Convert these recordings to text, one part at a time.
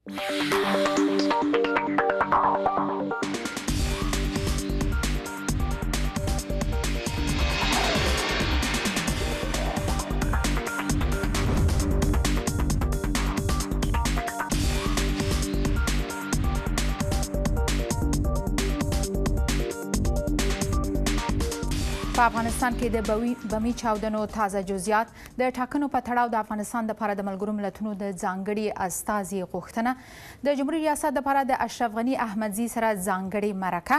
په افغانستان کې د بمي چاودنو تازه جزئیات، د ټاکنو په تړاو د افغانستان لپاره د ملګرو ملتونو د ځانګړي استازي غوښتنه، د جمهوري ریاست لپاره د اشرف غني احمدزي سره ځانګړې مرکه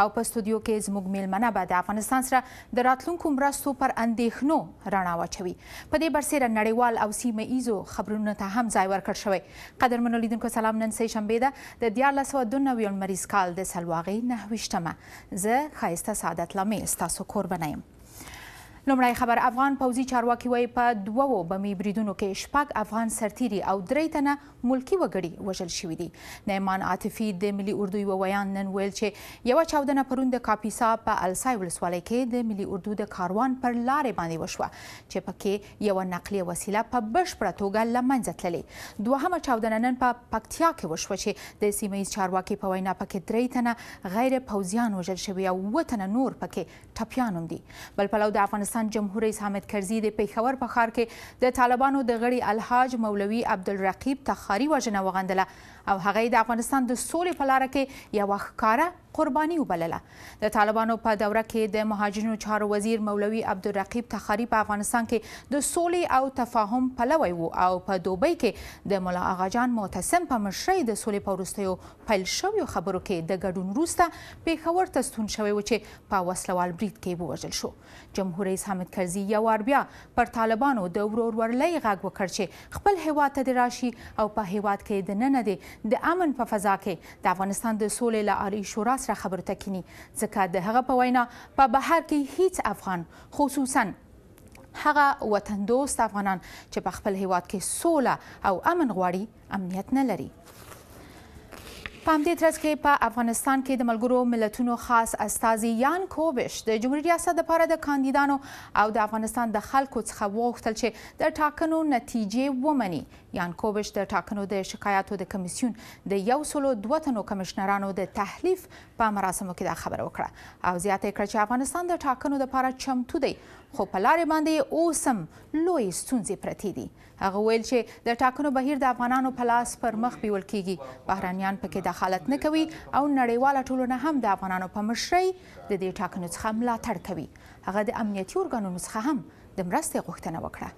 او په استودیو کې زموږ میلمنه به د افغانستان سره د راتلونکو مرستو پر اندېښنو رڼا واچوي. په دې برسېره نړیوال او سیمه ایزو خبرونو ته هم ځای ورکړ شوی. قدرمنو لیدونکو سلام، نن سه شنبه ده د 1392 لمریز کال د سلواغې 29مه. زه ښایسته سعادت لامې ستاسو کوربنه یم. لومړی خبر، افغان پوځي چارواکي وایي په دوو بمي بریدونو کې 6 افغان سرتیري او 3 تنه ملکي وګړي وژل شوي دي. نعمان عاطفي د ملي اردو یوه ویاند نن ویل چې یوه چاودنه پرون د کاپیسا په السای ولسوالۍ کې د ملي اردو د کاروان پر لارې باندې وشوه چې پکې یوه نقلیه وسیله په بشپړه توګه له منځه تللې. دوهمه چاودنه نن په پکتیا کې وشوه چې د سیمه ییز چارواکي په وینا پکې 3 تنه غیر پوځیان وژل شوي او 7 تنه نور پکې ټپیان هم دي. بل پلو د افغانستان جمهور رئیس حامد کرزي د پېښور په ښار کې د طالبانو د غړي الحاج مولوي عبدالرقیب تخاري وژنه وغندله او هغه د افغانستان د سولې په لاره کې یوه ښکاره قرباني وبلله. د طالبانو په دوره کې د مهاجرینو چارو وزیر مولوي عبدالرقیب تخاري په افغانستان کې د سولې او تفاهم پلوی و او په دوبۍ کې د ملا آغا جان معتصم په مشرۍ د سولې په وروستیو پیل شویو خبرو کې د ګډون وروسته پېښور ته ستون شوی و چې په وسلوال برید کې ووژل شو. جمهور رئیس حامد کرزي یو وار بیا پر طالبانو د ورورولۍ غږ وکړ چې خپل هیواد ته دې راشي او په هیواد کې دننه دې د امن په فضا کې د افغانستان د سولې له عالي شورا سره خبرو ته کښېني، ځکه د هغه په وینا په بهر کې هیڅ افغان، خصوصا هغه وطن دوست افغانان چې په خپل هیواد کې سوله او امن غواړي، امنیت نه لري. په همدې ترڅ کې په افغانستان کې د ملګرو ملتونو خاص استازي یان کوبش د جمهوري ریاست لپاره د کاندیدانو او د افغانستان د خلکو څخه وغوښتل چې د ټاکنو نتیجې ومني. یان کوبش د ټاکنو د شکایاتو د کمیسیون د 102 تنو کمشنرانو د تحلیف په مراسمو کې دا خبره وکړه او زیاته یې کړه چې افغانستان د ټاکنو لپاره چمتو دی، خو په لارې باندې اوس هم لویې ستونزې پرتې دي. هغه ویل چې د ټاکنو بهیر د افغانانو په لاس پر مخ بیول کیږي، بهرنیان پکې دخالت نه کوي او نړیواله ټولنه هم د افغانانو په مشرۍ د دې ټاکنو څخه ملاتړ کوي. هغه د امنیتي ارګانونو څخه هم د مرستې غوښتنه وکړه.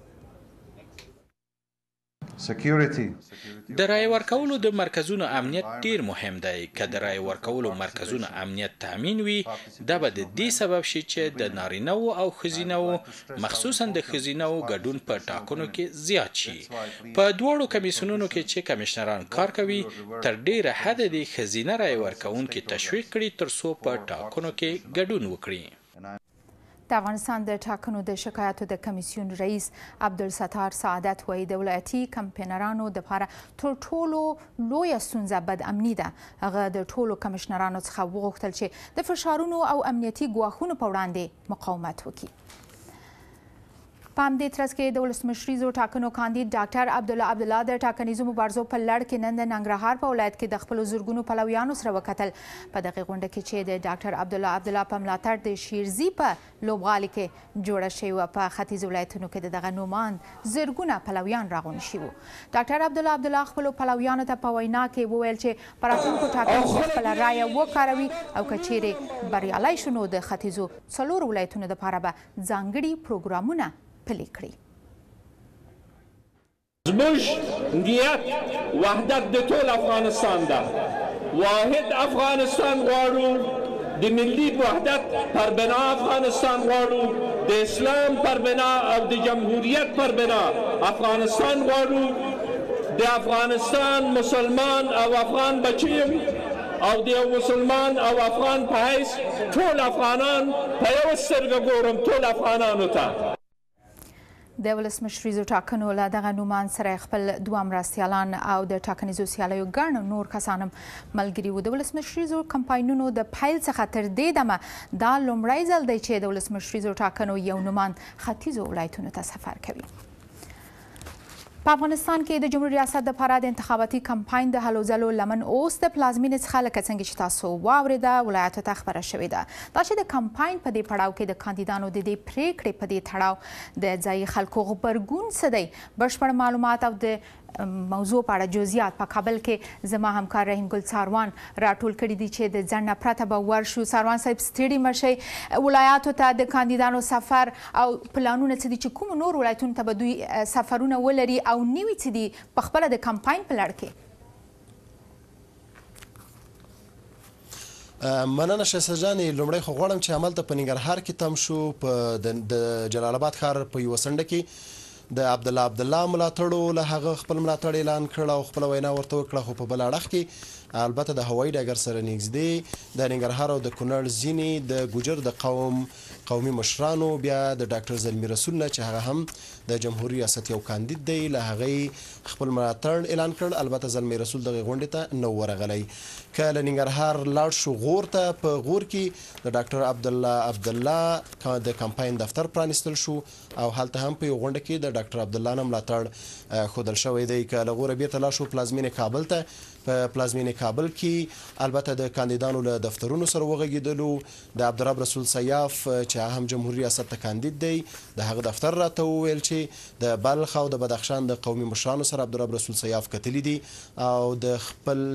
د رای ورکولو د مرکزونو امنیت ډیر مهم دی. که د رای ورکولو مرکزونو امنیت تامین وي، دا به د دې سبب شي چې د نارینه وو او ښځینه وو، مخصوصا د ښځینه وو ګډون په ټاکنو کې زیات شي. په دواړو کمیسیونونو کې چې کمشنران کار کوي، تر ډیره حده دې ښځینه رای ورکوونکي تشویق کړي تر څو په ټاکنو کې ګډون وکړي. د افغانستان د ټاکنو د شکایاتو د کمیسیون رئیس عبدالستار سعادت وایي د ولایتي کمپینرانو دپاره تر ټولو لویه ستونزه بد امني ده. هغه د ټولو کمشنرانو څخه وغوښتل چې د فشارونو او امنیتي ګواښونو په وړاندې مقاومت وکړي. په همدې ترڅ کې د ولسمشریزو ټاکنو کاندید ډاکټر عبدالله عبدالله د ټاکنیزو مبارزو په لړ کې نن د ننګرهار په ولایت کې د خپلو زرګونو پلویانو سره وکتل. په دغې غونډه کې چې د ډاکټر عبدالله عبدالله په ملاتړ د شیرزي په لوبغالي کې جوړه شوې وه، په ختیځو ولایتونو کې د دغه نوماند زرګونه پلویان راغونډ شوي وو. ډاکټر عبدالله عبدالله خپلو پلویانو ته په وینا کې وویل چې په راتلونکو ټاکنو کې خپله رایه وکاروي او که چیرې بریالی شو نو د ختیځو 4 ولایتونو دپاره به ځانګړي پروګرامونه پلي کړي. زموږ نیت وحدت د ټول افغانستان ده. واحد افغانستان غواړو، د ملي وحدت پر بنا افغانستان غواړو، د اسلام پر بنا او د جمهوریت پر بنا افغانستان غواړو. د افغانستان مسلمان او افغان بچی یم او د یو مسلمان او افغان په حیث ټول افغانان په یوه سترګه ګورم، ټول افغانانو ته. د ولسمشریزو ټاکنو له دغه نوماند سره خپل 2 مرستیالان او د ټاکنیزو سیالیو ګڼ نور کسان هم ملګري وو. د ولسمشریزو کمپاینونو د پیل څخه تر دې دمه دا لومړی ځل دی چې د ولسمشریزو ټاکنو یو نوماند ختیځو ولایتونو ته سفر کوي. په په افغانستان کې د جمهوري ریاست لپاره د انتخاباتي کمپاین د هلو ځلو لمن اوس د پلازمینې څخه لکه څنګه چې تاسو واورېده ولایاتو ته خپره شوې ده. دا چې د کمپاین په دې پړاو کې د کاندیدانو د دې پرېکړې په دې تړاو د ځایي خلکو غبرګون څه دی، بشپړ معلومات او د موضوع په اړه جزئیات په کابل کې زما همکار رحیم ګل څاروان راټول کړي دي چې د ځنډ نه پرته به ورشو. څاروان صاحب، ستړي مه شئ. ولایاتو ته د کاندیدانو سفر او پلانونه څه دي چې کومو نور ولایتونو ته به دوی سفرونه ولري او نوي څه دي په خپله د کمپاین په لړ کې؟ مننه شایسته جانې. لومړی خو غواړم چې هملته په ننګرهار کې تم شو، په د جلال آباد ښار په یوه څنډه کې د عبدالله عبدالله ملاتړو له هغه خپل ملاتړ اعلان کړ او خپله وینا ورته وکړه. خو په بل اړخ کې البته د هوایي ډګر سره نږدې د ننګرهار او د کونړ ځینې د ګوجر د قومي مشرانو بیا د ډاکټر زلمي رسول نه چې هغه هم د جمهوري ریاست یو کاندید دی له هغه خپل ملاتړ اعلان کړ. البته زلمی رسول دغې غونډې ته نه ورغلی. که له ننګرهار لاړ شو غور ته، په غور کې د ډاکټر عبدالله عبدالله د کمپاین دفتر پرانیستل شو او هلته هم په یو غونډه کې د ډاکټر عبدالله نه ملاتړ ښودل شوی دی. که له غوره بیرته لاړ شو پلازمینې کابل ته، په پلازمینې کابل کې البته د کاندیدانو له دفترونو سره وغږېدلو. د عبدالرب رسول سیاف چې هم جمهوري ریاست ته کاندید دی د هغه دفتر راته وویل چې د بلخ او د بدخشان د قومي مشرانو سره عبدالرب رسول سیاف کتلي دي او د خپل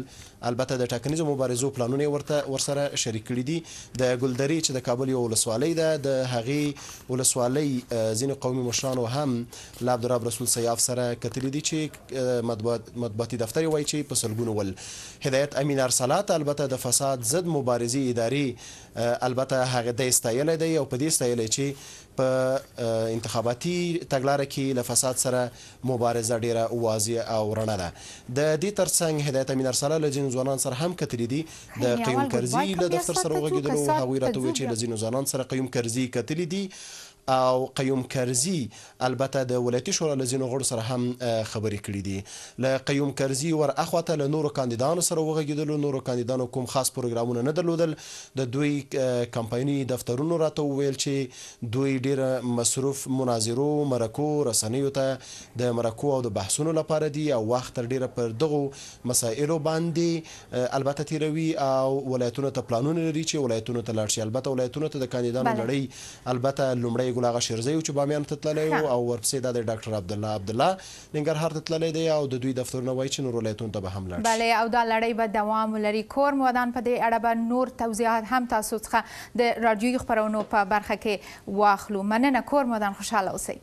البته د ټاکنیزو مبارزو پلانونه یې ورسره شریک کړي دي. د ګلدرې چې د کابل یو ولسوالۍ ده د هغې ولسوالۍ ځینو قومي مشرانو هم له عبدالرب رسول سیاف سره کتلي دي چې مطبوعاتي دفتر یې وایي چې په سلګونو ول. هدایت امین ارسلا ته البته د فساد ضد مبارزې ادارې البته هغه دی ستایلی دی او په دې ستایلی چې په انتخاباتي تګلاره کې له فساد سره مبارزه ډیره واضح او رڼه ده. د دې ترڅنګ هدایت امین ارسلا له ځینو ځوانان سره هم کتلي دي. د قیوم کرزي له دفتر سره وغږېدلو، هغوی راته وویل چې له ځینو ځوانان سره قیوم کرزي کتلي دي او قیوم کرزي البته د ولایتي شورا له ځینو غړو سره هم خبرې کړې دي. له قیوم کرزي ور اخواته له نورو کاندیدانو سره وغږېدلو. نورو کاندیدانو کوم خاص پروګرامونه نه درلودل. د دوی کمپایني دفترونو راته وویل چې دوی ډېر مصروف مناظرو، مرکو، رسنیو ته د مرکو او د بحثونو لپاره دي او وخت تر ډېره پر دغو مسایلو باندې البته تېروي او ولایتونو ته پلانونه لري چې ولایتونو ته لاړ شي. البته ولایتونو ته د کاندیدانو لړۍ البته لومړی ګل آغا شیرزی چې بامیان ته تللی او ورپسې دا د ډاکټر عبدالله عبدالله ننګرهار ته تللی دی او د دوی دفترونه وایي چې نور ولایتونو ته به هم لاړ شي. بله، او دا لړۍ به دوام ولري. کور مو ودان. په دې اړه به نور توضیحات هم تاسو څخه د راډیويي خپرونو په برخه کې واخلو. مننه، کور مو ودان، خوشحاله اوسئ.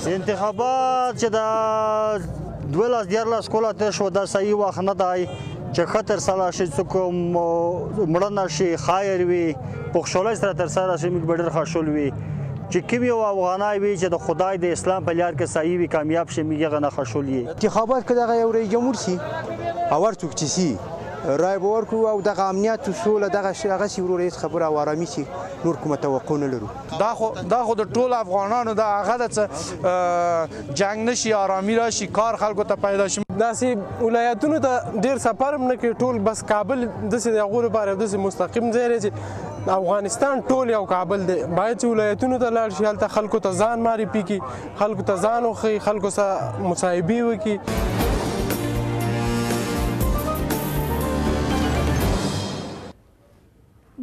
انتخابات چې د 12 13 کاله تېر شو دا صحیح وخت نه دی چې ښه ترسره شي، څوک مړه نه شي، خیر وي، په خوشحالۍ سره ترسره شي، موږ به ډېر خوشحال وي. چې کوم یو افغانای وي چې د خدای د اسلام په لار کې صحیح وي، کامیاب شي، موږ هغه نه خوشحال یو. انتخابات که دغه یو رئیس جمهور شي او هر څوک چې شي رای به ورکړو او دغه امنیت او سوله دغه هغسې وروره هېڅ خبره او ارامي چې نور کومه توقع نه لرو. دا خو د ټولو افغانانو دا هغه ده چې جنګ نه شي، آرامي راشي، کار خلکو ته پیدا شي. داسې ولایتونو ته ډېر سفر هم نه کوي، ټول بس کابل داسې د هغو لپاره داسې مستقیم ځای دی چې افغانستان ټول یو کابل دی. باید چې ولایتونو ته لاړ شي، هلته خلکو ته ځان معرفي کړي، خلکو ته ځان وښیي، خلکو سره مصاحبې وکړي.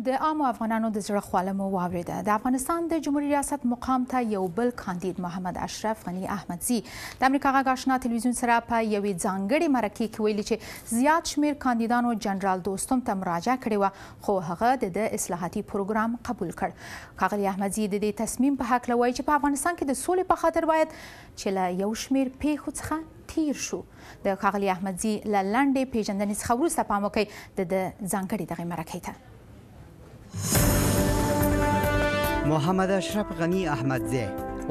د عامو افغانانو د زړه خواله مو واورېده. د افغانستان د جمهوري ریاست مقام ته یو بل کاندید محمد اشرف غني احمدزي د امریکا غږ آشنا تلویزیون سره په یوې ځانګړې مرکې کې ویلي چې زیات شمېر کاندیدانو جنرال دوستم ته مراجعه کړې وه، خو هغه د ده اصلاحاتي پروګرام قبول کړ. ښاغلی احمدزي د دې تصمیم په هکله وایي چې په افغانستان کې د سولې په خاطر باید چې له یو شمېر پیښو څخه تیر شو. د ښاغلي احمدزي له لنډې پیژندنې څخه وروسته پام وکړئ د ده ځانګړې دغې مرکې ته. محمد اشرف غني احمدزی،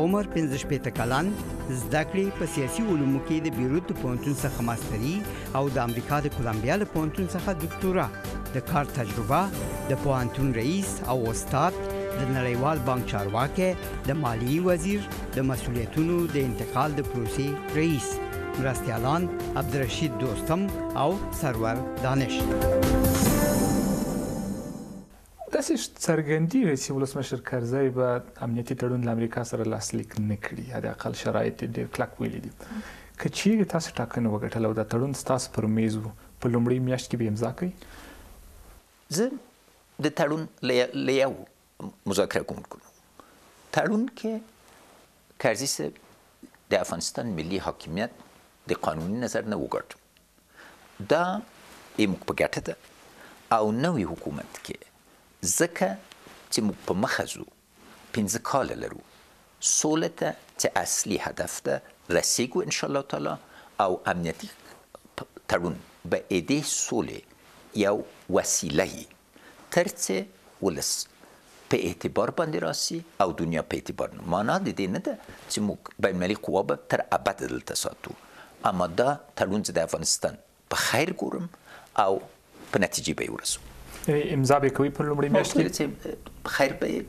عمر 65 کلن، زده کړې په سیاسي علومو کې د بیروت د پوهنتون څخه ماستري او د امریکا د کولمبیا له پوهنتون څخه دکتورا، د کار تجربه، د پوهنتون رئیس او استاد، د نړیوال بانک چارواکی، د مالیې وزیر، د مسؤلیتونو د انتقال د پروسې رئیس. مرستیالان عبدالرشید دوستم او سرور دانش. داسې څرګندېږي چې ولسمشر کرزی به امنیتي تړون له امریکا سره لاسلیک نه کړي، حداقل شرایط یې ډېر کلک ویلي دي. که چیرې تاسو ټاکنه وګټله او دا تړون ستاسو پر میز و، په لومړۍ میاشت کې به امضا کوئ؟ زه د تړون له یو مذاکره کوونکو تړون کې کرزي صاحب د افغانستان ملي حاکمیت د قانوني نظر نه وګټ، دا یې موږ په ګټه ده او نوی حکومت کې ځکه چې موږ په مخه ځو، 5 کاله لرو، سولې ته چې اصلي هدف ده رسیږو انشاءالله تعالی، او امنیتي تړون به دې سولې یو وسیله یي تر څه ولس په اعتبار باندې راسي او دنیا په اعتبار نه. معنا د دې نه ده چې موږ بین المللي قوا به تر ابده دلته ساتو، اما دا تړون زه د افغانستان په خیر ګورم او په نتیجې به یې ورسوم. امضا به کوي په لومړۍ میاشت کې؟ چې په خیر به یې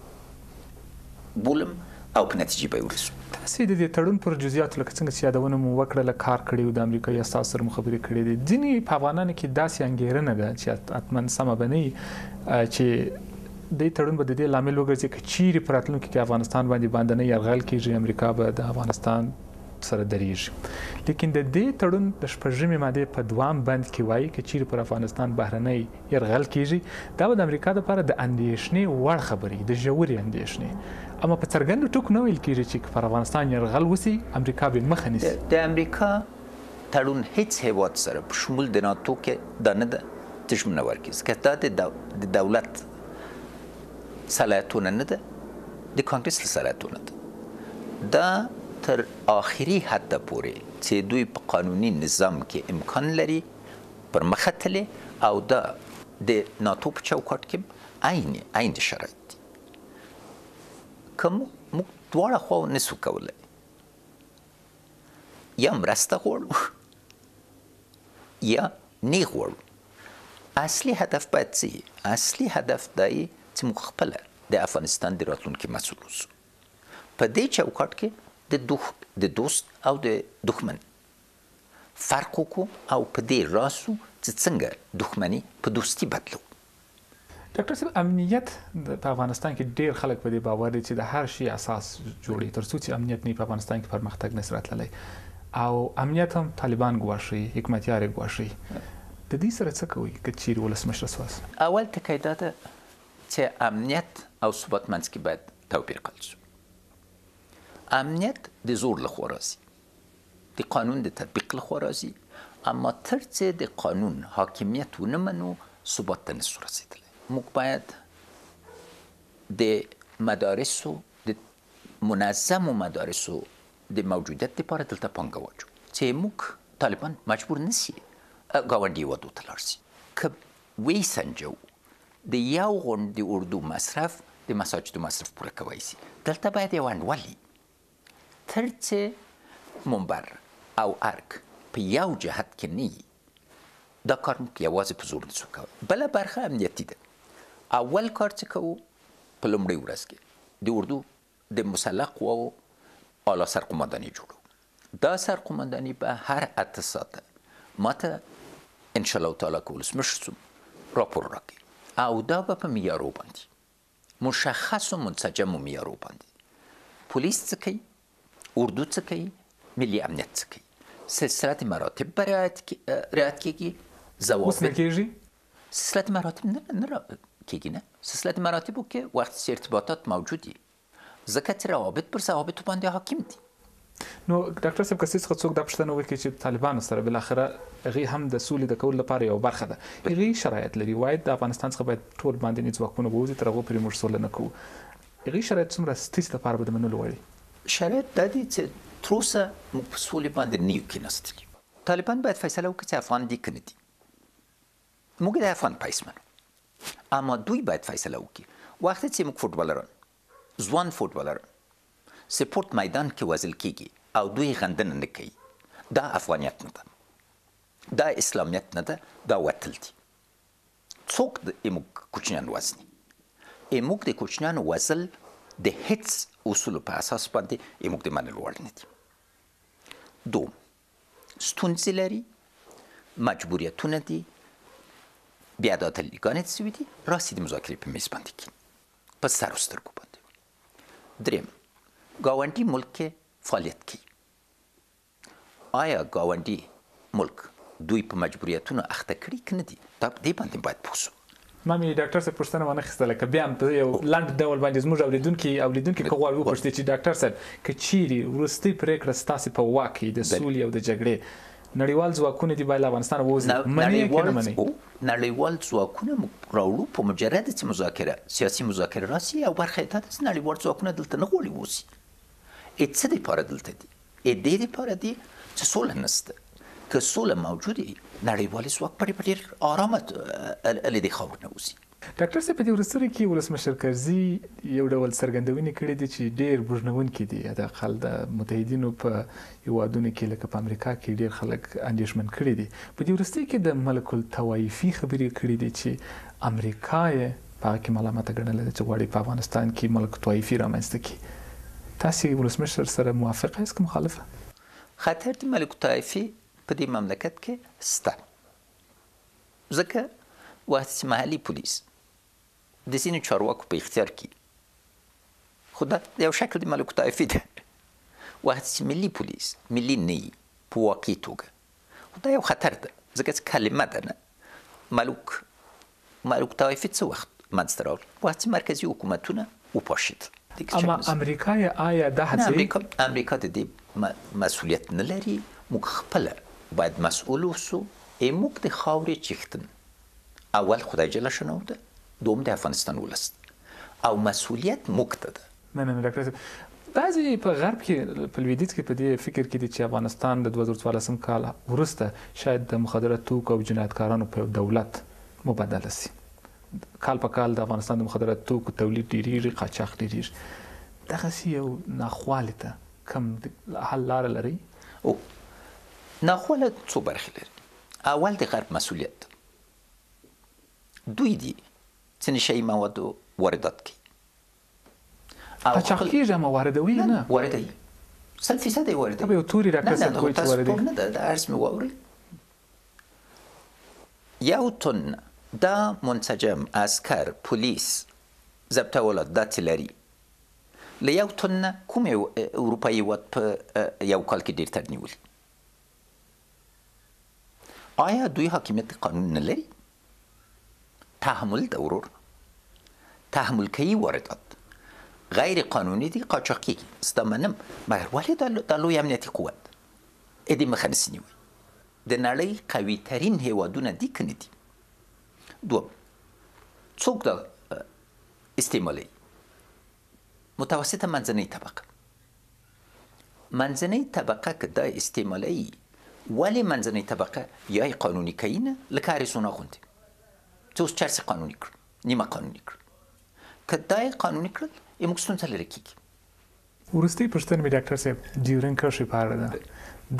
بولم او په نتیجې به یې ورسوم. تاسې د دې تړون پر جزئیاتو لکه څنګه چې یادونه مو وکړله کار کړی او د امریکایي استازو سره مو خبرې کړې دي. ځینې په افغانانو کې داسې انګېرنه ده چې حتما سمه به نه وي چې دې تړون به د دې لامل وګرځي که چیرې په راتلونکي کې افغانستان باندې باندنی یرغل کیږي، امریکا به د افغانستان سره درېږي. لیکن د دې تړون د 6مې مادې په دوام بند کې وایي که چیرې پر افغانستان بهرنی یرغل کیږي، دا به د امریکا لپاره د اندېښنې وړ خبرې، د ژورې اندېښنې. اما په څرګندو ټکو نه ویل کیږي چې پر افغانستان یرغل وسي امریکا به مخه نیسي. د امریکا تړون هیڅ هیواد سره په شمول د ناتو کې دا نه ده چې ژمنه ورکړي، ځکه دا د دولت صلاحیتونه نه ده، د کانګرس له صلاحیتونه ده. دا تر آخري حده پورې چې دوی په قانوني نظام کې امکان لري پر مخه تللی، او دا د ناتو په چوکاټ کې عین شرایط دي. که موږ دواړه خواو نسو کولی، یا مرسته غواړو یا نه غواړو. اصلي هدف باید څه وي؟ اصلي هدف دا یې چې موږ خپله د افغانستان د راتلونکي مسؤل اوسو. په دې چوکاټ کې د دوست او د دښمن فرق وکړو او په دې راسو چې څنګه دښمني په دوستي بدلو. ډاکټر صاحب، امنیت په افغانستان کې ډېر خلک په دې باور دي چې د هر شي اساس جوړوي، تر څو چې امنیت نه په افغانستان کې پرمختګ نشي راتللی، او امنیت هم طالبان ګواښي، حکمتیار یې ګواښي. د دې سره څه کوئ که چیرې ولسمشر سواست؟ اول ټکی دا ده چې امنیت او ثبات منځ کې باید توپیر کړل شو. امنیت د زور لخوا راځي، د قانون د تطبیق لخوا راځي، اما تر څه د قانون حاکمیت ونه منو ثبات ته نسو رسېدلی. موږ باید د مدارسو، د منظمو مدارسو د موجودیت لپاره دلته پانګه واچو چې موږ طالبان مجبور نه سي ګاونډي هېوادو ته لاړ سي. که ویې سنجوو د یو غونډ د اردو مصرف د مساجدو مصرف پوره کوی سي. دلته باید یو انډول وي، تر څه منبر او ارګ په یو جهت کې نه وي، دا کار موږ یوازې په زور نسو کولی. بله برخه امنیتي ده. اول کار چې کوو په لومړۍ ورځ کې د اردو د مسلح قواو اعلی سرقومنداني جوړو. دا سرقومنداني به هر 8 ساعته ماته انشاءالله تعالی که ولسمشر سوم راپور راکوي، او دا به په معیارو باندې، مشخص و منسجمو معیارو باندې، پولیس څه کوي، اردو څه کوي، ملي امنیت څه کوي، سلسله مراتب به رعایت کېږي، ضوابط اوس نه کېږي؟ سلسله مراتب نه کېږي. نه، سلسله مراتبو کې وخت چې ارتباطات موجود دي، ځکه چې روابط پر ضوابطو باندې حاکم دي. نو ډاکټر صاحب، که څه څوک دا پوښتنه وکړي چې طالبانو سره بالاخره هغې هم د سولې د کولو لپاره یوه برخه ده، هغې شرایط لري، واید د افغانستان څخه باید ټول باندني ځواکونه ووځي تر هغو پورې موږ سوله نه کوو، هغې شرایط څومره ستاسې لپاره به د منلو وړ وي؟ شرایط دا دي چې تر اوسه موږ په سولې باندې نه یو کېناستلي. طالبان باید فیصله وکړي چې افغان دي که نه دي. موږ د افغان پیس منو، اما دوی باید فیصله وکړي. وخت چې موږ فوټبالران، ځوان فوټبالران سپورت میدان کې وزل کېږي او دوی غندنه نه کوي، دا افغانیت نه ده، دا اسلامیت نه ده، دا وتل دي. څوک د موږ کوچنیان وزني؟ موږ د کوچنیانو وزل د هیڅ اصولو په اساس باندې موږ د منلو وړ نه دي. دوم، ستونزې لري، مجبوریتونه دي، بیا عدالتګانې سوي دي، راسي د مذاکرې په میز باندې کښېني په سر او سترګو باندې. دریم، ګاونډي ملک کې فعالیت کوي. آیا ګاونډي ملک دوی په مجبوریتونو اخته کړي که نه دي؟ دا په دې باندې باید پوه شو. ما مې ډاکټر صاحب پوښتنه ونه خیستله، که بیا هم په یو لنډ ډول باندې زموږ اورېدونکي او لیدونکي که غواړي وپوښتي چې ډاکټر صاحب که چیرې وروستۍ پرېکړه ستاسې په واک کې د سولې او د جګړې، نړیوال ځواکونه دې باید له افغانستانه ووځي، منئ که نه منئ؟ نړیوال ځواکونه موږ راوړو په مجرد چې مذاکره، سیاسي مذاکره راسي، او برخه یې دا ده چې نړیوال ځواکونه دلته نه غواړي ووځي. څه دپاره دلته دي؟ دې دپاره دي چې سوله نشته. که سوله موجوده وي، نړیوال ځواک په ډېر آرامه له دې خاورې نه وځي. ډاکټر صاحب، په دې وروستیو کې ولسمشر کرزي یو ډول څرګندونې کړې دي چې ډېر بوږنوونکي دي، حداقل د متحدینو په هیوادونو کې لکه په امریکا کې ډېر خلک اندېښمن کړي دي. په دې وروستیو کې د ملک الطوایفي خبرې کړې دي چې امریکا یې په هغه کې ملامته ګڼلې ده چې غواړي په افغانستان کې ملک طوایفي رامنځته کړي. تاسې ولسمشر سره موافقه یاست که مخالفه؟ خطر د ملک طایفي په دې مملکت کې سته، ځکه وخت چې محلي پولیس د ځینو چارواکو په اختیار کې، خو دا یو شکل د ملک طایفي ده. وخت چې ملي پولیس ملي نه وي په واقعي توګه، خو دا یو خطر ده، ځکه چې کلمه ده نه. ملک طایفي څه وخت منځته راغله؟ وخت چې مرکزي حکومتونه وپاشېدل. اما امریکا یې آیا دا هڅوي؟ امریکا د دې مسئولیت نه لري. موږ خپله باید مسئول اوسو. موږ د خاورې چښتن اول خدای جل شانه ده، دوم د افغانستان ولس او مسئولیت موږ ته ده. مننه ډاکټر صاحب. بعضې په غرب کې، په لویدیځ کې په دې فکر کې دي چې افغانستان د 2014 کال وروسته شاید د مخدره توکو او جنایتکارانو په یو دولت مبدله شي. کال په کال د افغانستان د مخدره توکو تولید ډېرېږي، قاچاق ډېرېږي. دغسې یو ناخوالې ته کوم حل لاره لرئ؟ او ناخواله څو برخې لري. اول د غرب مسئولیت، دوی دي چې نشه یي موادو واردات کوي. قاچاق کېږي اما واردوي یې نه. واردوي، 100% یې واردوي. دا به یو توري ډاکټر صاحب کوي چې واردوي. نه، دا عرض مې واورئ. یو تن دا منسجم عسکر پولیس ضبط اولاد دا چې لري، له یو تن نه کوم یو اروپایي هېواد په یو کال کې ډېر تر نیولي؟ آیا دوی حاکمیت قانون نه لري؟ تحمل ده ورور، تحمل کوي واردات غیر قانوني دي، قاچاق کېږي، زه دا منم، مګر ولې دا لوی امنیتي قوت یې دې مخه نسي نیوی؟ د نړۍ قوي ترین هېوادونه دي که نه دي؟ دوم، څوک دا استعمالوي؟ متوسطه منځنۍ طبقه. منځنۍ طبقه که دا استعمالوي، ولې منځنۍ طبقه یا یې قانوني کوي نه، لکه اریزونا غوندې چې اوس چرس یې قانوني کړ، نیمه قانوني کړ، که دا یې قانوني کړل، یې موږ ستونزه لرې کېږي. وروستۍ پوښتنه مې ډاکټر صاحب ډیورنډ کرښې په اړه ده.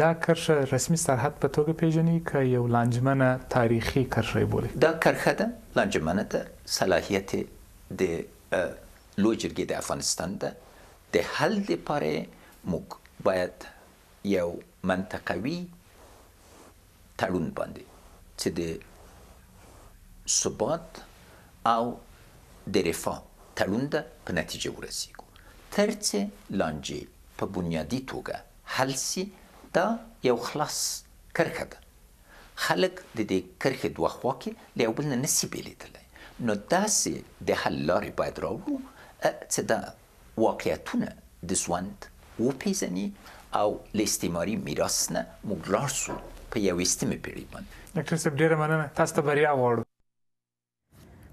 دا کرښه رسمي سرحد په توګه پیژني که یو لانجمنه تاریخي کرښه یې بولئ؟ دا کرښه ده، لانجمنه ده، صلاحیت د لوی جرګې د افغانستان ده. د حل لپاره موږ باید یو منطقوي تړون باندې چې د ثبات او د رفاه تړون ده په نتیجه ورسیږو، تر چې لانجې په بنیادي توګه حل سي. دا یو خلاص کرښه ده، خلک د دې کرښې دوه خوا کې له یو بل نه نسي بېلېدلی. نو داسې د حل لارې باید راوړو چې دا واقعیتونه د ژوند وپېژني او له استعماري میراث نه موږ لاړ سو په یوویشتمې پېړۍ باندې. ډاکټر صاحب ډېره مننه، تاسو ته بریا غواړو.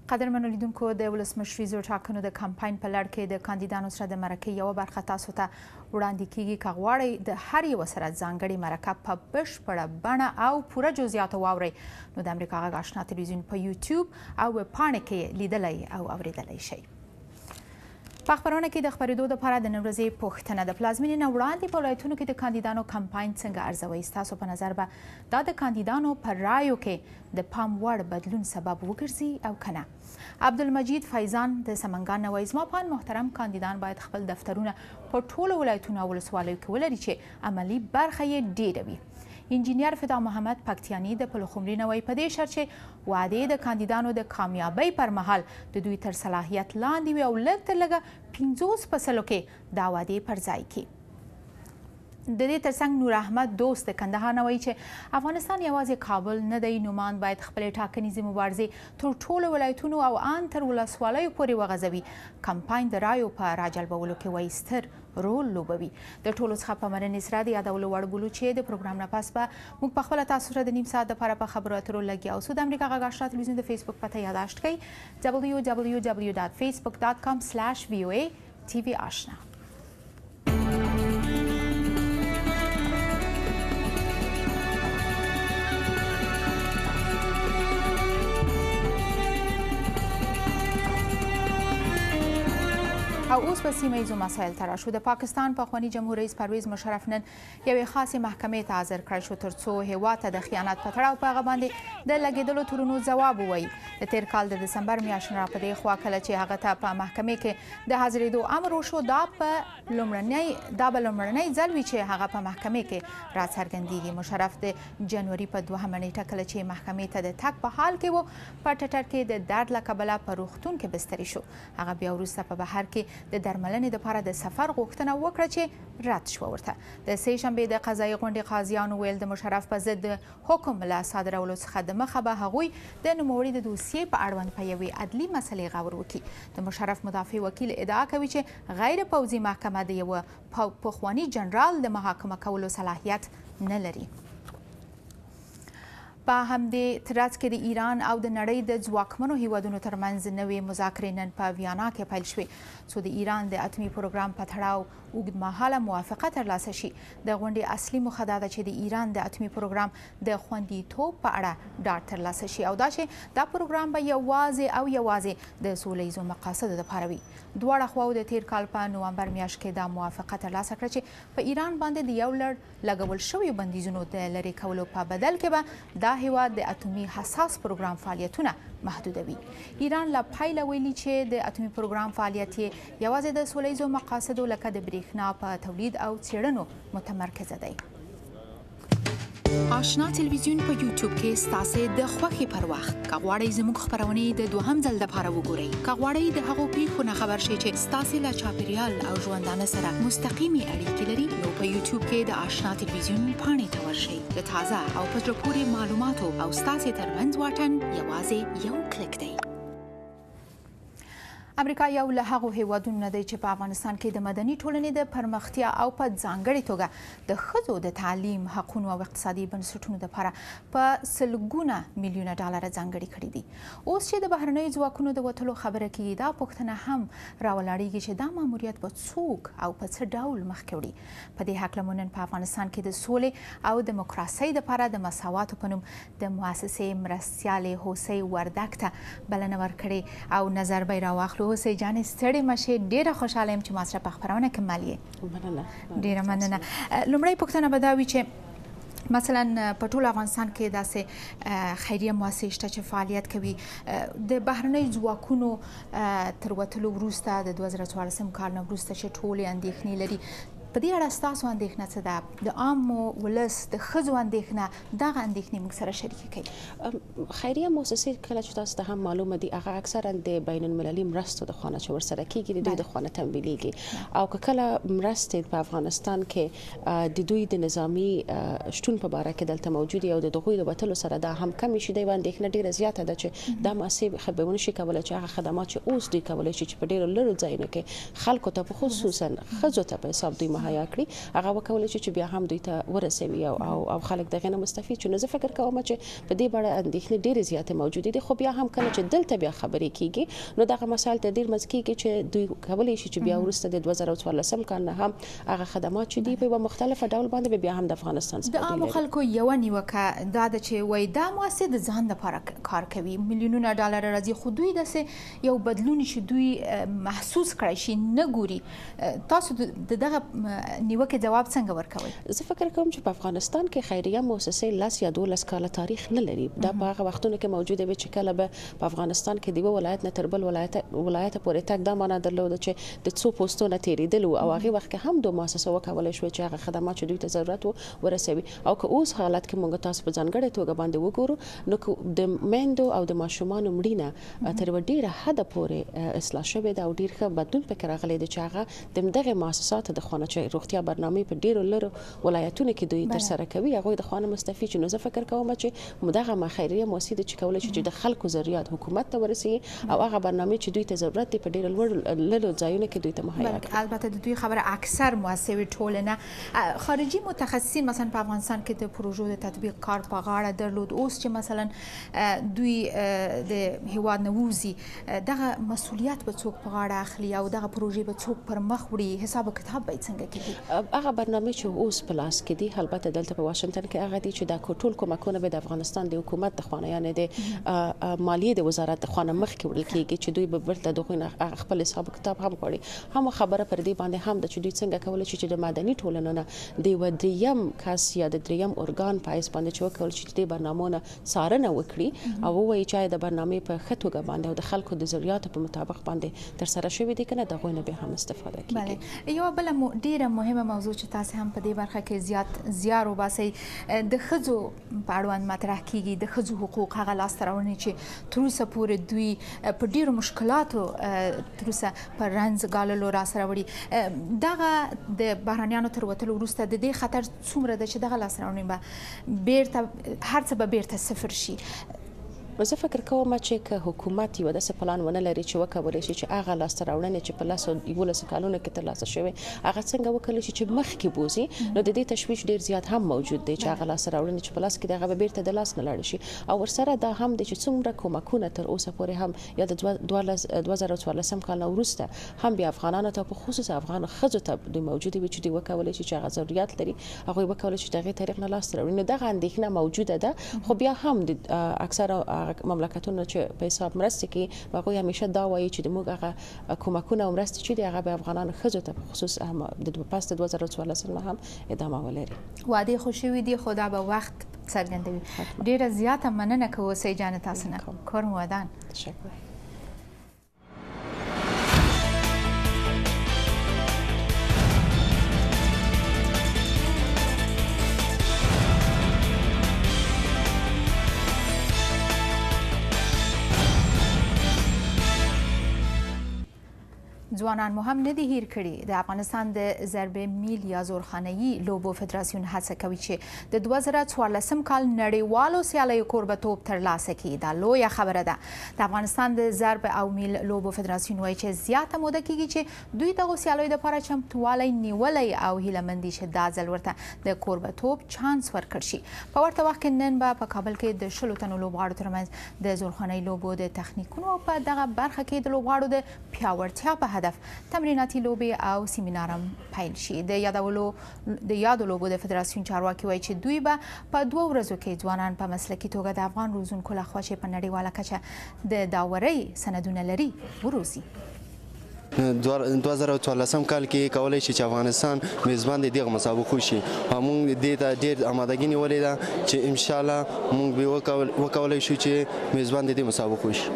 قدرمنو لیدونکو، د ولسمشریزو ټاکنو د کمپاین په لړ کې د کاندیدانو سره د مرکې یوه برخه تاسو ته وړاندې کیږي. که غواړئ د هر یوه سره ځانګړې مرکه په بشپړه بڼه او پوره جزئیاتو واورئ، نو د امریکا غږ آشنا تلویزیون په یوټیوب او ویب پاڼه کې لیدلی او اوریدلی شئ. په خپرونه کې د خپرېدو لپاره د نن ورځې پوښتنه: د پلازمینې نه وړاندې په ولایتونو کې د کاندیدانو کمپاین څنګه ارزوئ؟ ستاسو په نظر به دا د کاندیدانو په رایو کې د پام وړ بدلون سبب وګرځي او که نه؟ عبدالمجید فیضان د سمنګان نه وایي: زما په اند محترم کاندیدان باید خپل دفترونه په ټولو ولایتونو او ولسوالیو کې ولري چې عملي برخه یې ډېره وي. انجینر فدا محمد پکتیانی د پلخمري نه وایي، په دې شرط چې وعدې د کاندیدانو د کامیابۍ پر مهال د دوی تر صلاحیت لاندې وي او لږ تر لږه 50 په سلو کې دا وعدې پر ځای کړي. د دې ترڅنګ نور احمد دوست د کندهار نه وایي چې افغانستان یوازې کابل نه دی، نوماند باید خپلې ټاکنیزې مبارزې تر ټولو ولایتونو او ان تر ولسوالیو پورې وغځوي. کمپاین د رایو په راجلبولو کې وایي ستر رول لوبوي. د ټولو څخه په مننې سره د یادولو وړ بولو چې د پروګرام نه پس به موږ په خپله تاسو سره د نیم ساعت لپاره په خبرو اترو لګیا اوسو. د امریکا غږ آشنا تلویزیون د فیسبوک پته یاداشت کړئ www.facebook.com/voa tv آشنا. او اوس به سیمه ییزو مسایل ته راشو. د پاکستان پخواني جمهور رئیس پرویز مشرف نن یوې خاصې محکمې ته حاضر کړای شو ترڅو هیواد ته د خیانت په تړاو په هغه باندې د لګېدلو تورونو ځواب ووایي. د تېر کال د دسمبر میاشت را په دې خوا کله چې هغه ته په محکمې کې د حاضرېدو امر وشو، دا به لومړنی ځل وي چې هغه په محکمې کې راڅرګندېږي. مشرف د جنوري په 2مه نېټه کله چې محکمې ته د تګ په حال کې و، په ټټر کې د درد له کبله په روغتون کې بستري شو. هغه بیا وروسته په بهر کې د درملنې لپاره د سفر غوښتنه وکړه چې رد شوه ورته. د سې شنبې د قضایي غونډې قاضیانو ویل د مشرف په ضد حکم له صادرولو څخه د مخه به هغوی د نوموړي د دوسیې په اړوند په یوې عدلي مسلې غور وکړي. د مشرف مدافع وکیل ادعا کوي چې غیر پوځي محکمه د یوه پخواني جنرال د محاکمه کولو صلاحیت نه لري. په همدې ترڅ کې د ایران او د نړۍ د ځواکمنو هیوادونو ترمنځ نوې مذاکرې نن په ویانا کې پیل شوې، څو د ایران د اتومي پروګرام په تړاو اوږدمهاله موافقه ترلاسه شي. د غونډې اصلي موخه دا ده چې د ایران د اتومي پروګرام د خوندیتوب په اړه ډاډ ترلاسه شي او دا چې دا پروګرام به یوازې او یوازې د سوله ییزو مقاصدو لپاره وي. دواړه خواوو د تیر کال په نومبر میاشت کې دا موافقه ترلاسه کړه چې په ایران باندې د یو لړ لګول شویو بندیزونو د لرې کولو په بدل کې به دا هیواد د اتومي حساس پروګرام فعالیتونه محدودوي. ایران له پیله ویلي چې د اتومي پروګرام فعالیت یې یوازې د سوله ییزو مقاصدو لکه د برېښنا په تولید او څېړنو متمرکزه دی. آشنا تلویزیون په یوټیوب کې ستاسو د خوښې پر وخت که غواړئ زموږ خپرونې د دوهم ځل لپاره وګورئ، که غواړئ د هغو پیښو نه خبر شئ چې ستاسو له چاپیریال او ژوندانه سره مستقیمې اړیکې لري، نو په یوټیوب کې د آشنا تلویزیون پاڼې ته ورشئ. د تازه او په زړه پورې معلوماتو او ستاسو ترمنځ واټن یوازې یو کلیک دی. امریکا یو له هغو هیوادونو نه دی چې په افغانستان کې د مدني ټولنې د پرمختیا او په ځانګړې توګه د ښځو د تعلیم، حقونو او اقتصادي بنسټونو لپاره په سلګونه میلیونه ډالر ځانګړي کړي دي. اوس چې د بهرنیو ځواکونو د وتلو خبره کیږي، دا پوښتنه هم راولاړیږي چې دا ماموریت به څوک او په څه ډول مخکې وړي. په دې هکله مو نن په افغانستان کې د سولې او دیموکراسۍ لپاره د مساواتو په نوم د مؤسسې مرستیالې هوسۍ وردګ ته بلنه ورکړې او نظر به یې راواخلو. هوسۍ جانې، ستړې مه شې، ډېره خوشحاله یم چې ما سره په خپرونه کې مل یې. مننه. ډېره مننه. لومړۍ پوښتنه به دا وي چې مثلا په ټول افغانستان کې داسې خیریه مؤسسې شته چې فعالیت کوي، د بهرنیو ځواکونو تر وتلو وروسته د 2014 کال نه وروسته چې ټولې اندېښنې لري، په دې اړه ستاسو اندېښنه څه ده؟ د عامو ولس د ښځو اندېښنه، دغه اندېښنې موږ سره شریکې کړئ. خیریه مؤسسې کله چې تاسو ته هم معلومه دي، هغه اکثرا د بین المللي مرستو د خوانه چې ورسره کېږي، د دوی د خوانه تمویلېږي او که کله مرستې په افغانستان کې د دوی د نظامي شتون په باره کې دلته موجود او د هغوی د وتلو سره دا هم کمې شي، د یوه اندېښنه ډېره زیاته ده چې دا مؤسسې به ونشي کولی چې هغه خدمات چې اوس دوی کولی شي چې په ډېرو لرو ځایونو کې خلکو ته په خصوصا ښځو ته په حساب دوی مهیا کړي، هغه وکولی شي چې بیا هم دوی ته ورسوي او خلک دغې نه مستفید شي. نو زه فکر کوم چې په دې اړه اندېښنې ډېرې زیاتې موجودې دي، خو بیا هم کله چې دلته بیا خبرې کیږي نو دغه مسایل ته ډېر منځ کیږي چې دوی کولی شي چې بیا وروسته د 2014 کال نه هم هغه خدمات چې دي په یوه مختلفه ډول باندې به بیا هم د افغانستان څخه د عامو خلکو یوه نیوکه دا ده چې وایي دا مؤسسې د ځان لپاره کار کوي، میلیونونه ډالر راځي، خو دوی داسې یو بدلون چې دوی محسوس کړای شي نه ګوري. تاسو د دغه نیوکې ځواب څنګه ورکوئ؟ زه فکر کوم چې په افغانستان کې خیریه موسسې 10 یا 12 کاله تاریخ نه لري. دا په هغه وختونو کې موجوده وي چې کله به په افغانستان کې د یوه ولایت نه تر بل ولایت پورې تګ دا معنا درلوده چې د څو پوستو نه تېرېدل او هغې وخت کې هم دوه موسسو وکولی شوې چې هغه خدمات چې دوی ته ضرورت و ورسوي. او که اوس حالت کې موږ تاسو په ځانګړې توګه باندې وګورو نو د میندو او د ماشومانو مړینه تر یوه ډېره حده پورې اصلاح شوې ده او ډېر ښه بدلون پکې راغلی دی چې هغه د همدغې مؤسساتو د خوا نه چې روغتیا برنامې په ډېرو لرو ولایتونو کې دوی ترسره کوي هغوی د خوا نه مستفید شي. نو زه فکر کوم چې دغه خیریه موسسې دي چې کولی شي چې د خلکو ضروریات حکومت ته ورسوي او هغه برنامې چې دوی ته ضرورت دی په ډېرو لوړو لرو ځایونو کې دوی ته مهیا کړي. البته د دوی خبره اکثر موسسې ټولنه خارجي متخصصین مثلا په افغانستان کې د پروژو د تطبیق کار په غاړه درلود، اوس چې مثلا دوی د هیواد نه ووځي دغه مسولیت به څوک په غاړه اخلي او دغه پروژې به څوک پر مخ وړي؟ حساب او کتاب به یې څنګه کېږي؟ هغه برنامې چې اوس په لاس کې دي البته دلته په واشنګټن کې هغه دي چې دا ټول کومکونه به د افغانستان د حکومت د خوا نه یعنې د مالیې د وزارت د خوا نه مخکې وړل کېږي چې دوی به بیرته د هغوی نه خپل حساب کتاب هم غواړي. هم خبره پر دې باندې هم ده چې دوی څنګه کولی شي چې د مدني ټولنو نه د یوه دریم کس یا د دریم ارګان په حیث باندې چې وکول شي چې دې برنامو نه څارنه وکړي او ووایي چې آیا د برنامې په ښه توګه باندې او د خلکو د ضروریاتو په مطابق باندې ترسره شوې دي که نه، د هغوی نه بیا هم استفاده کېږي. بله یوه بله ډېره مهمه موضوع چې تاسې هم په دې برخه کې زیات زیار وباسئ د ښځو په اړوند مطرح کېږي، د ښځو حقوق، هغه لاسته راوړنې چې تر اوسه پورې دوی په ډېرو مشکلاتو تر اوسه په رنځ ګاللو راسره وړي، دغه د بهرنیانو تر وتلو وروسته د دې خطر څومره ده چې دغه لاسته راوړنې به بیرته هر څه به بیرته صفر شي؟ زه فکر کوم چې که حکومت یو داسې پلان ونه لري چې وکولی شي چې هغه لاسته راوړنې چې په 10 11 کالونو کې ترلاسه شوې هغه څنګه وکولی شي چې مخکې بوځي، نو د دې تشویش ډیر زیات هم موجود دی چې هغه لاسته راوړنې چې په لاس کې دی هغه به بیرته د لاس نه لاړې شي. او ورسره دا هم دی چې څومره کومکونه تر اوسه پورې هم یا د 2014 کال نه وروسته هم بیا افغانانو ته په خصوص افغان ښځو ته دوی موجودې وي چې دوی وکولی شي چې هغه ضروریات لري هغوی وکولی شي چې د هغې طریق نه لاسته راوړي. نو دغه اندېښنه موجوده ده، خو بیا هم د اکثره مملکتونو چې په حساب مرستې کوي هغوی همیشه دا وایي چې د موږ هغه کومکونه او مرستې چې دي هغه به افغانانو ښځو ته په خصوص هم د پس د 2014 نه هم ادامه ولري. وعدې خو شوې دي خو دا به وخت څرګندوي. ډېره زیاته مننه کوو سید جانه تاسو نه، کور مو ودان. تشکر. ځوانان مو هم نه دي هیر کړي. د افغانستان د ضرب میل یا زورخانهیي لوبو فدراسیون هڅه کوي چې د 2014 کال نړیوالو سیالیو کوربتوب ترلاسه کړي. دا لویه خبره ده. د افغانستان د ضرب او میل لوبو فدراسیون وایي چې زیاته موده کېږي چې دوی دغو سیالیو دپاره چمتووالی نیولی او هیله من دي چې دا ځل ورته د کوربتوب چانس ورکړ شي. په ورته وخت کې نن به په کابل کې د 20 تنو لوبغاړو ترمنځ د زورخانهیي لوبو د تخنیکونو او په دغه برخه کې د لوبغاړو د پیاوړتیا په هدف تمریناتي لوبې او سیمینار هم پیل شي. د یادو لوبو د فدراسیون چارواکي وایي چې دوی به په 2 ورځو کې ځوانان په مسلکي توګه د افغان روزونکو لخوا چې په نړیواله کچه د داورۍ سندونه لري وروزي. 2014 کال کې کولای شي چې افغانستان میزبان د دغه مسابقو شي او موږ دې ته ډېر آمادګي نیولې ده چې انشاءالله موږ به وکولای شو چې میزبان د دې مسابقو شي.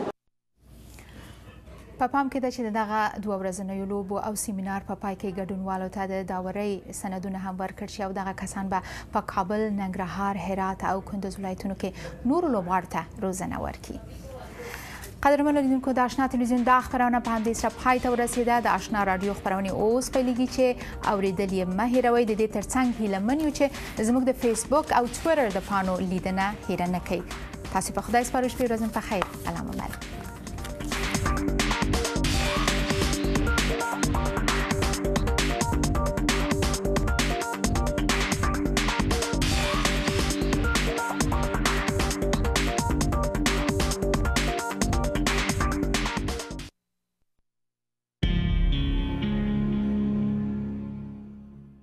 په پام کې ده چې دغه 2 ورځنیو لوبو او سیمینار په پای کې ګډونوالو ته د داورۍ سندونه هم ورکړ شي او دغه کسان به په کابل، ننګرهار، هرات او کندز ولایتونو کې نورو لوبغاړو ته روزنه ورکړي. قدرمنو لیدونکو، د آشنا تلویزیون دا خپرونه په همدې سره پای ته ورسېده. د آشنا راډیو خپرونې اوس پیلېږي چې اورېدل یې مه هېروئ. د دې ترڅنګ هیله من یو چې زموږ د فیسبوک او ټویټر د پاڼو لیدنه هېره نه کړئ. تاسو په خدای سپارو، شپې ورځې په خیر. الله مو مل.